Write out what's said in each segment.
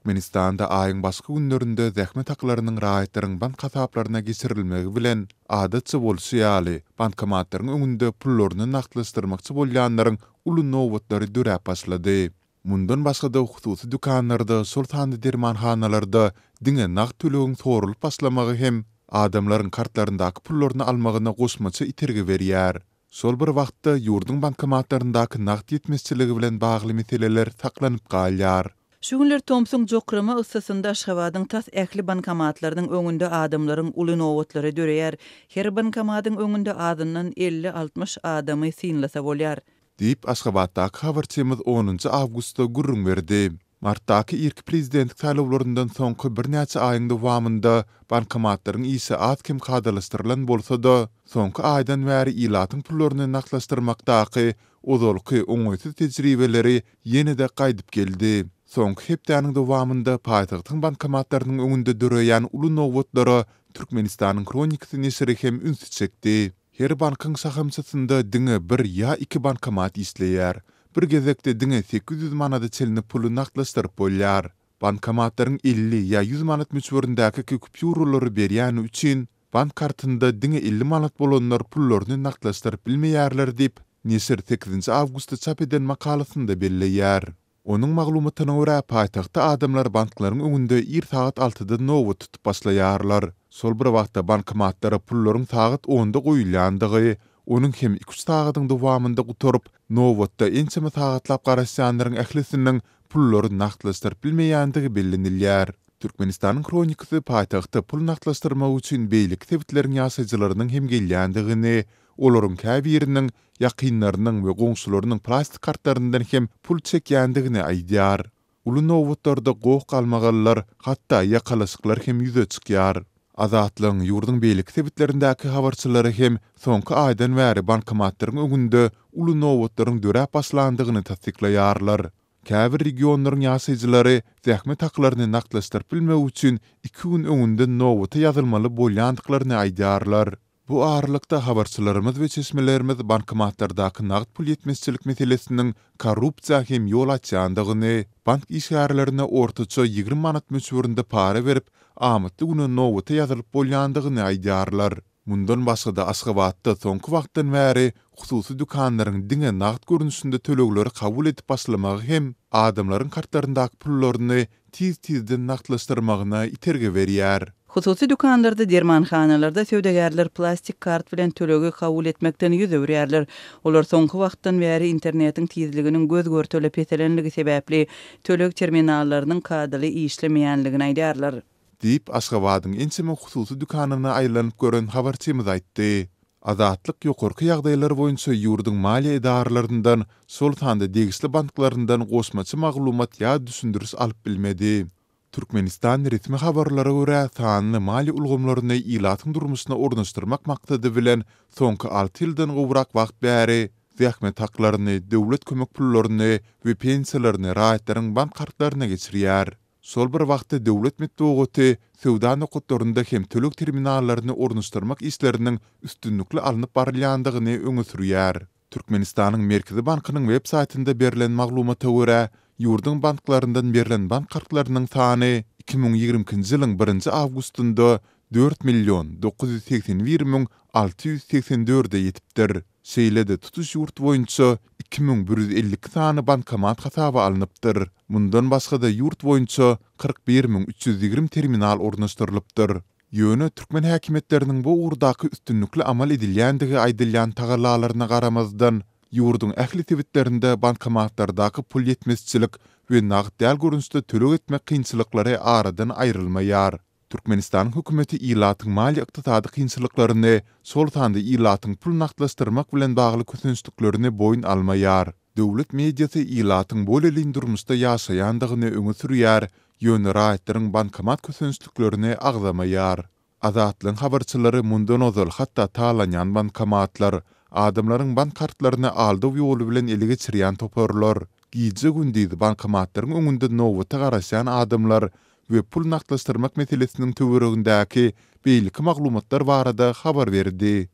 Türkmenistanda aýyň başky günlerinde zähmet haklarynyň raýatlaryň bank hasaplaryna geçirilmegi bilen, adatça bolşy ýaly, bankomatlaryň öňünde pullaryny nagtlaşdyrmakçy bolýanlaryň uly nobatlary döräp başlady. Mundan başga-da, hususy dükanlarda, şol sanda dermanhanalarda diňe nagt tölegiň soralyp başlamagy hem adamlaryň kartlaryndaky pullaryny almagyna goşmaça itergi berýär. Şol bir wagtda, ýurduň bankomatlaryndaky nagt ýetmezçiligi bilen bagly meseleler saklanyp galýar. Şu günler tomsuň jokrama yssysynda Aşgabadyň tas ähli bankomatlarynyň öňünde adamlaryň uly nobatlary döreýär. Her bankomatyň öňünde azyndan 50-60 adamy synlasa bolýar. Diýip, Aşgabatdaky habarçymyz onunjy awgustda gürrüň berdi. Martdaky irki prezidentlik saýlawlaryndan soňky birnäçe aýyň dowamynda bankomatlaryň işi az-kem kadalaşdyrylan bolsa-da, soňky aýdan bäri ilatyň pullaryny nagtlaşdyrmakdaky ozalky oňaýsyz tejribeleri ýene-de gaýdyp geldi. Soňky hepdäniň dowamynda paýtagtyň bankomatlarynyň öňünde döreýän uly nobatlara Türkmenistanyň Hronikasy neşiri hem ünsi çekdi. Her bankyň şahamçasynda diňe bir ýa iki bankomat işleýär. Bir gezekde diňe 800 manada çenli puly nagtlaşdyryp bolýar. Bankomatlaryň 50 ýa 100 manat möçberindäki kupýuralary berýäni üçin, bank kartynda diňe 50 manat bolanlar pullaryny nagtlaşdyryp bilmeýärler diýip, neşir sekizinji awgustda çap eden makalasynda belleýär. Onuň maglumatyna görä, paýtagtda adamlar banklaryň öňünde ir sagat altyda nobat tutup başlaýarlar. Şol bir wagtda bankomatlara pullaryň sagat onda goýulýandygy, onuň hem iki-üç sagadyň dowamynda gutaryp, nobatda ençeme sagatlap garaşýanlaryň ählisiniň pullary nagtlaşdyryp bilmeýändigi bellenilýär. Türkmenistanyň Hronikasy paýtagta pul nagtlaşdyrmak üçin beýleki sebitleriň ýaşaýjylarynyň hem gelýändigini, olaryň käbiriniň ýakynlarynyň we goňşularynyň plastik kartlaryndan hem pul çekýändigini aýdýar. Uly nobatlarda goh-galmagallar, hatda ýakalaşyklar hem ýüze çykýar. Azatlygyň ýurduň beýleki sebitlerindäki habarçylary hem soňky aýdan bäri bankomatlaryň öňünde uly nobatlaryň döräp başlandygyny tassyklaýarlar. Käbir regionlaryň ýaşaýjylary zähmet haklaryny nagtlaşdyryp bilmek üçin iki gün öňünden nobata ýazylmaly bolýandyklaryny aýdýarlar. Bu aralykda, habarçylarymyz we çeşmelerimiz bankomatlardaky nagt pul ýetmezçilik meselesiniň korrupsiýa hem ýol açýandygyny, bank işgärlerine ortaça 20 manat möçberinde para berip, amatly güne nobata ýazylyp bolýandygyny aýdýarlar. Mundan başga-da, Aşgabatda soňky wagtdan bäri hususy dükanlaryň diňe nagt görnüşinde tölegleri kabul edip başlamagy hem adamlaryň kartlaryndaky pullaryny tiz-tizden nagtlaşdyrmagyna itergi berýär. Hususy dükanlarda, dermanhanalarda söwdagärler plastik kart bilen tölegi kabul etmekden ýüz öwürýärler. Olar soňky wagtdan bäri internetiň tizliginiň göz-görtele peselenligi sebäpli töleg terminallarynyň kadaly işlemeýänligini aýdýarlar. Diýip, Aşgabadyň ençeme hususy dükanyna aýlanyp gören habarçymyz aýtdy. Azatlyk ýokarky ýagdaýlar boýunça ýurduň maliýe edaralaryndan, şol sanda degişli banklaryndan goşmaça maglumat ýa düşündiriş alyp bilmedi. Türkmenistan resmi habarlara görä, sanly maliýe ulgamlaryny ilatyň durmuşyna ornaşdyrmak maksady bilen soňky alty ýyldan gowrak wagt bäri zähmet haklaryny, döwlet kömek pullaryny we pensiýalaryny raýatlaryň bank kartlaryna geçirýär. Şol bir wagtda döwlet metbugaty söwda nokatlarynda hem töleg terminallaryny ornaşdyrmak işleriniň üstünlikli alnyp barylýandygyny öňe sürýär. Türkmenistanyň Merkezi bankynyň web saýtynda berlen maglumata görä, ýurduň banklaryndan berlen bank kartlarynyň sany 2022-nji ýylyň birinji awgustynda 4 million 981 684-e ýetipdir. Şeýle-de, tutuş ýurt boýunça 2152 sany bankomat hasaba alnypdyr. Mundan başga-da, ýurt boýunça 41 320 terminal ornaşdyrylypdyr. Ýöne türkmen häkimiýetleriniň bu ugurdaky üstünlikli amal edilýändigi aýdylýan tagallalaryna garamazdan, ýurduň ähli sebitlerinde bankomatlardaky pul ýetmezçilik we nagt däl görnüşde töleg etmek kynçylyklary aradan aýrylmaýar. Türkmenistanyň hökümeti ilatyň maliýe-ykdysady kynçylyklaryny, şol sanda ilatyň pul nagtlaşdyrmak bilen bagly kösençliklerini boýun almaýar. Döwlet mediasy ilatyň bolelin durmuşda ýaşaýandygyny öňe sürýär, ýöne raýatlaryň bankomat kösençliklerini agzamaýar. Azatlygyň habarçylary mundan ozal hatda talanýan bankomatlar, adamlaryň bank kartlaryny aldaw ýoly bilen ele geçirýän toparlar, gije-gündiz bankomatlaryň öňünde nobata garaşýan adamlar we pul nagtlaşdyrmak meselesiniň töweregindäki beýleki maglumatlar barada habar berdi.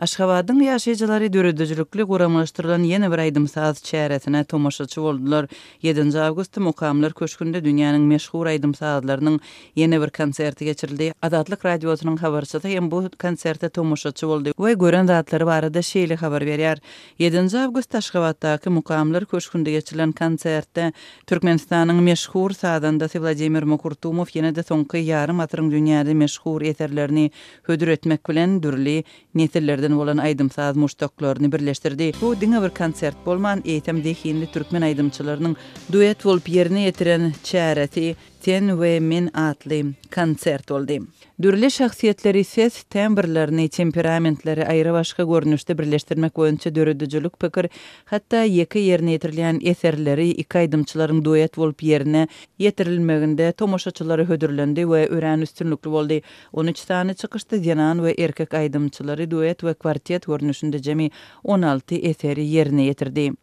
Aşgabadyň ýaşaýjylary döredijilikli guramalaşdyrylan ýene bir aýdym-saz çäresine tomaşaçy boldular. Ýedinji awgustda Mukamlar köşgünde dünýäniň meşhur aýdym-sazlarynyň ýene bir konserti geçirildi. Azatlyk Radiosynyň habarçysy hem bu konserte tomaşaçy boldy we gören zatlary barada şeýle habar berýär, Ýedinji awgustda Aşgabatdaky Mukamlar köşgünde geçirilen konsertde Türkmenistanyň meşhur sazandasy Wladimir Mukurtumow ýene-de soňky ýarym asyryň dünýäde meşhur eserlerini hödür etmek bilen, dürli nesillerden bolan aýdym-saz muşdaklaryny birleşdirdi. Bu diňe bir konsert bolman, eýsem zehinli türkmen aýdymçylarynyň duet bolup ýerine ýetiren çäresi Sen we men atly konsert boldy. Dürli şahsyýetleri, ses tembrlerini, temperamentleri aýrybaşga görnüşde birleşdirmek boýunça döredijilik pikir, hatda ýeke ýerine ýetirilýän eserleri iki aýdymçylaryň duet bolup ýerine ýetirilmeginde tomaşaçylara hödürlendi we örän üstünlikli boldy. 13 sany çykyşda zenan we erkek aýdymçylary duet we kwartet görnüşinde jemi 16 eseri ýerine ýetirdi.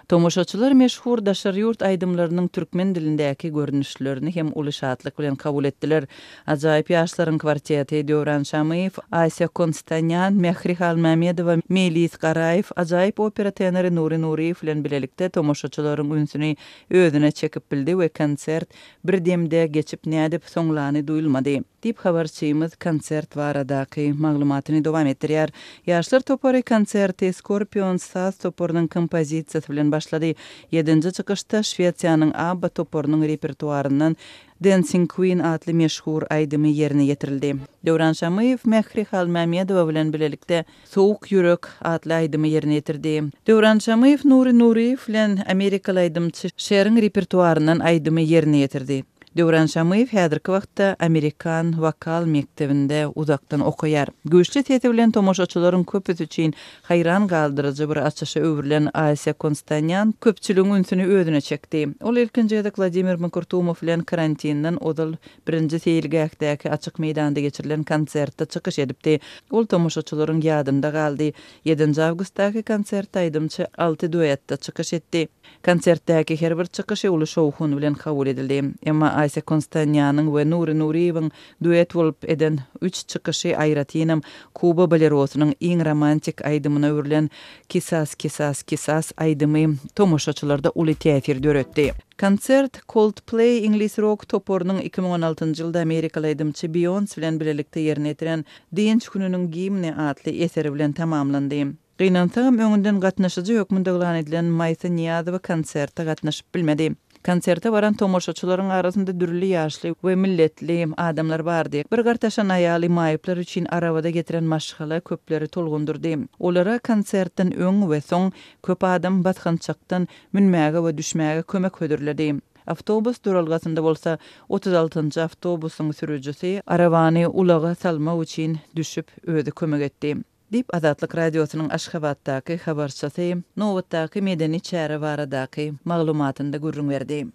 Tomaşaçylar meşhur daşary ýurt aýdymlarynyň türkmen dilindäki görnüşlerini hem uly şatlyk bilen kabul etdiler. Ajaýyp ýaşlaryň kwarteti, Döwran Şamyýew, Asýa Konstanýan, Mähri Halmämmedowa, Meýlis Garaýew, ajaýyp opera tenory Nury Nuryýew bilen bilelikde tomaşaçylaryň ünsüni özüne çekip bildi we konsert bir demde geçip nädip soňlany duýulmady. Diýip, habarçymyz konsert baradaky maglumatyny dowam etdirýär. Ýaşlar topary konserti Scorpions saz toparynyň kompozisiýasy bilen başlady. Ýedinji çykyşda Şwesiýanyň ABBA toparynyň repertuaryndan Dancing Queen atly meşhur aýdymy ýerine ýetirildi. Döwran Şamyýew Mähri Halmämmedowa bilen bilelikde Sowuk ýürek atly aýdymy ýerine ýetirdi. Döwran Şamyýew Nury Nuryýew bilen amerikaly aýdymçy Şeriň repertuaryndan aýdymy ýerine ýetirdi. Döwran Şamyýew häzirki wagtda amerikan wokal mekdebinde uzakdan okaýar. Güýçli sesi bilen tomaşaçylaryň köpüsi üçin haýran galdyryjy bir açyşa öwrülen Asýa Konstanýan köpçüligiň ünsüni özüne çekdi. Ol ilkinji gezek Wladimir Mkrtumow bilen karantinden ozal birinji seýilgähdäki açyk meýdanda geçirilen konsertde çykyş edipdi. Ol tomaşaçylaryň ýadynda galdy. Ýedinji awgustdaky konsertde aýdymçy alty duetde çykyş etdi. Konsertdäki her bir çykyşy uly şowhun bilen kabul edildi. Emma Asýa Konstanýanyň we Nury Nuryýewiň duet bolup eden üç çykyşy, aýratynam, kuba bolerosynyň iň romantik aýdymyna öwrülen Kisas, kisas, kisas aýdymy tomaşaçylarda uly täsir döretdi. Konsert Coldplay iňlis rok toparynyň 2016-njy ýylda amerikaly aýdymçy Beýonse bilen bilelikde ýerine ýetiren Dynç gününiň gimni atly eseri bilen tamamlandy. Gynansagam, öňünden gatnaşyjy hökmünde yglan edilen Maýsa Nyýazowa konserte gatnaşyp bilmedi. Konserte baran tomaşaçylaryň arasynda dürli ýaşly we milletli adamlar bardy. Bir gartaşan aýaly maýyplar üçin arabada getiren maşgala köpleri tolgundyrdy. Olara konsertden öň we soň köp adam basgançakdan münmäge we düşmäge kömek hödürledi. Awtobus duralgasynda bolsa 36-njy awtobusyň sürüjisi arabany ulaga salmak üçin düşüp, özi kömek etdi. Diýip, Azatlyk Radiosynyň Aşgabatdaky habarçysy nobatdaky medeni çäre baradaky maglumatynda gürrüň berdi.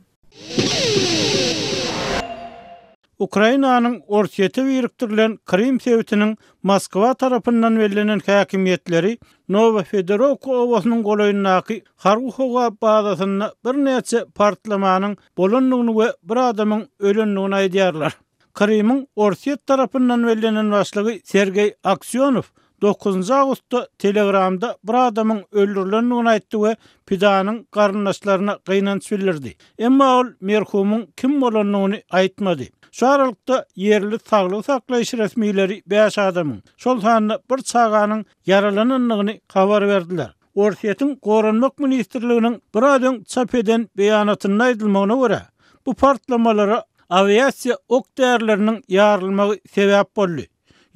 Ukrainanyň Orsýete birikdirilen Krym sebitiniň Moskwa tarapyndan bellenen häkimiýetleri Nowofedorowka obasynyň golaýyndaky harby-howa bazasynda birnäçe partlamanyň bolandygyny we bir adamyň ölendigini aýdýarlar. Krymyň Orsýet tarapyndan bellenen başlygy Sergeý Aksýonow dokuzynjy awgustda Telegramda bir adamyň öldürilendigini aýtdy we pidanyň garyndaşlaryna gynanç bildirdi. Emma ol merhumyň kim bolandygyny aýtmady. Şu aralykda, ýerli saglygy saklaýyş resmileri bäş adamyň, şol sanda bir çaganyň ýaralanandygyny habar berdiler. Orsýetiň Goranmak ministrliginiň biraz öň çap eden beýanatynda aýdylmagyna görä, bu partlamalara awiasiýa ok-därileriniň ýarylmagy sebäp boldy.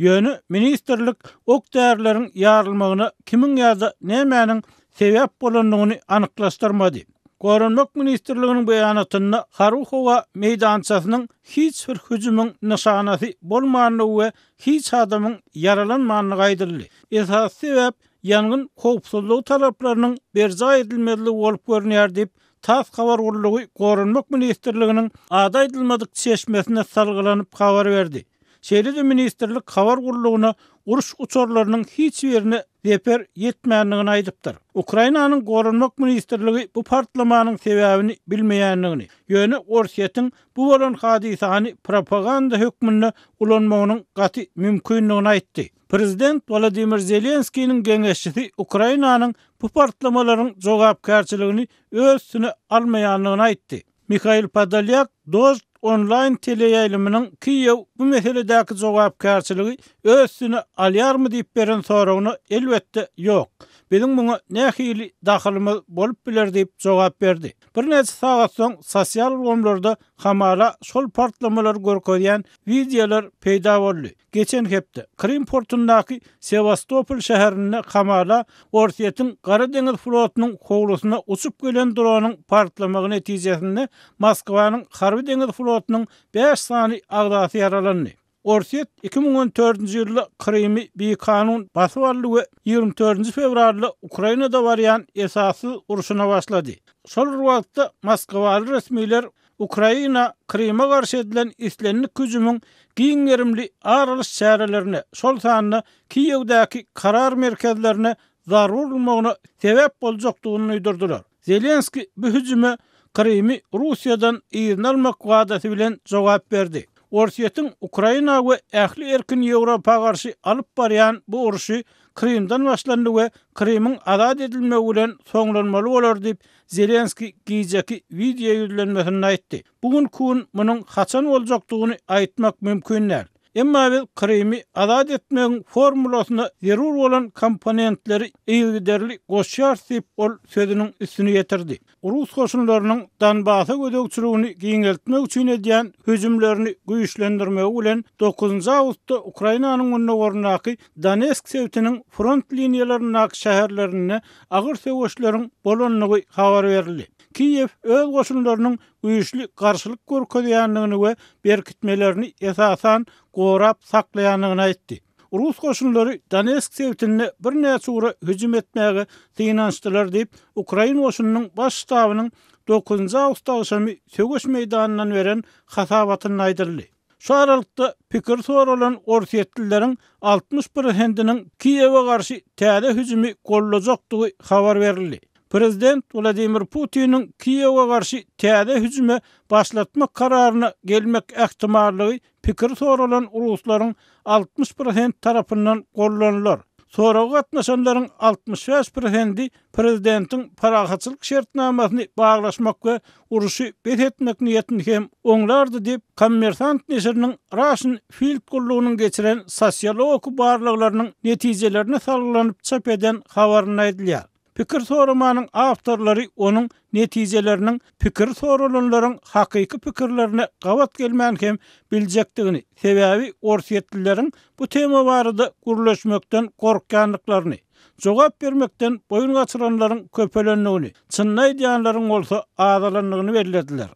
Ýöne ministrlik ok-därileriň ýarylmagyna kimiň ýa-da nämäniň sebäp bolandygyny anyklaşdyrmady. Goranmak ministrliginiň beýanatynda harby-howa meýdançasynyň hiç bir hüjümiň nyşanasy bolmandygy we hiç adamyň ýaralanmandygy aýdyldy. Esasy sebäp ýangyn howpsuzlygy talaplarynyň berjaý edilmezligi bolup görünýär diýip, tass habar gullugy Goranmak ministrliginiň ady aýdylmadyk çeşmesine salgylanyp habar berdi. Şeýle-de ministrlik habar gullugyna uruş uçarlarynyň hiç birine zeper ýetmändigini aýdypdyr. Ukrainanyň Goranmak ministrligi bu partlamanyň sebäbini bilmeýändigini, ýöne Orsýetiň bu bolan hadysany propaganda hökmünde ulanmagynyň gaty mümkindigini aýtdy. Prezident Wolodymyr Zelenskiniň geňeşçisi Ukrainanyň bu partlamalaryň jogapkärçiligini öz üstüne almaýandygyny aýtdy. Mihail Podolýak Dožd onlaýn teleýaýlymynyň Kiýew bu meseledäki jogapkärçiligi öz üstüne alýarmy diýip beren soragyna elbetde ýok. Biziň muňa nähili dahylymyz bolup biler diýip jogap berdi. Birnäçe sagat soň sosial ulgamlarda hamala şol partlamalary görkezýän wideolar peýda boldy. Geçen hepde, Krym portundaky Sewastopol şäherinde hamala Orsýetiň Gara deňiz flotunyň howlusyna uçup gelen dronyň partlamagy netijesinde Moskwanyň harby-deňiz flotunyň bäş sany agzasy ýaralandy. Orsýet 2014-nji ýylda Krymy bikanun basyp aldy we 24-nji fewralda Ukrainada barýan esassyz urşuna başlady. Şol bir wagtda, moskwaly resmiler Ukraina Kryma garşy edilen islendik hüjümiň giň gerimli ar alyş çärelerine, şol sanda Kiýewdäki karar merkezlerine zarba urulmagyna sebäp boljakdygyny duýdurdylar. Zelenskiý bu hüjüme Krymy Russiýadan yzyna almak wadasy bilen jogap berdi. Orsýetiň Ukraina we ähli erkin Ýewropa garşy alyp barýan bu urşy Krymdan başlandy we Krymyň azat edilmegi bilen soňlanmaly bolar diýip, Zelenskiý gijeki wideo ýüzlenmesinde aýtdy. Bu günki gün munuň haçan boljakdygyny aýtmak mümkin däl. Emma biz Krymy azat etmegiň formulasyna zerur bolan komponentleri yzygiderli goşýarys diýip, ol sözüniň üstüni ýetirdi. Rus goşunlarynyň Donbasa gözegçiligini giňeltmek üçin edýän hüjümlerini güýçlendirmegi bilen dokuzynjy awgustda Ukrainanyň gündogaryndaky Donetsk sebitiniň front liniýalaryndaky şäherlerinde agyr söweşleriň bolandygy habar berildi. Kiýew öz goşunlarynyň güýçli garşylyk görkezýändigini we berkitmelerini esasan gorap saklaýandygyny aýtdy. Rus goşunlary Donetsk sebitinde birnäçe ugra hüjüm etmäge synanyşdylar diýip, ukrain goşunynyň Baş ştabynyň dokuzynjy awgust agşamy söweş meýdanyndan beren hasabatynda aýdyldy. Şu aralykda, pikiri soralan orsýetlileriň 60 prosentiniň Kiýewe garşy täze hüjümi goldajakdygy habar berildi. Prezident Wladimir Putiniň Kiýewe garşy täze hüjüme başlatmak kararyna gelmek ähtimallygy Pikiri soralan ruslaryň 60 prosent tarapyndan gollanylar. Soraga gatnaşanlaryň 65 prosendi prezidentiň parahatçylyk şertnamasyny baglaşmak we urşy bes etmek niýetini hem oňlardy diýip, Kommersant neşiriniň Russian Field gullugynyň geçiren sosiologik barlaglarynyň netijelerine salgylanyp çap eden habarynda aýdylýar. Pikir soramanyň awtorlary onuň netijeleriniň pikiri soralanlaryň hakyky pikirlerine gabat gelmän hem biljekdigini, sebäbi orsýetlileriň bu tema barada gürleşmekden gorkýandyklaryny, jogap bermekden boýun gaçyranlaryň köpelendigini, çynyny aýdýanlaryň bolsa azalandygyny bellediler.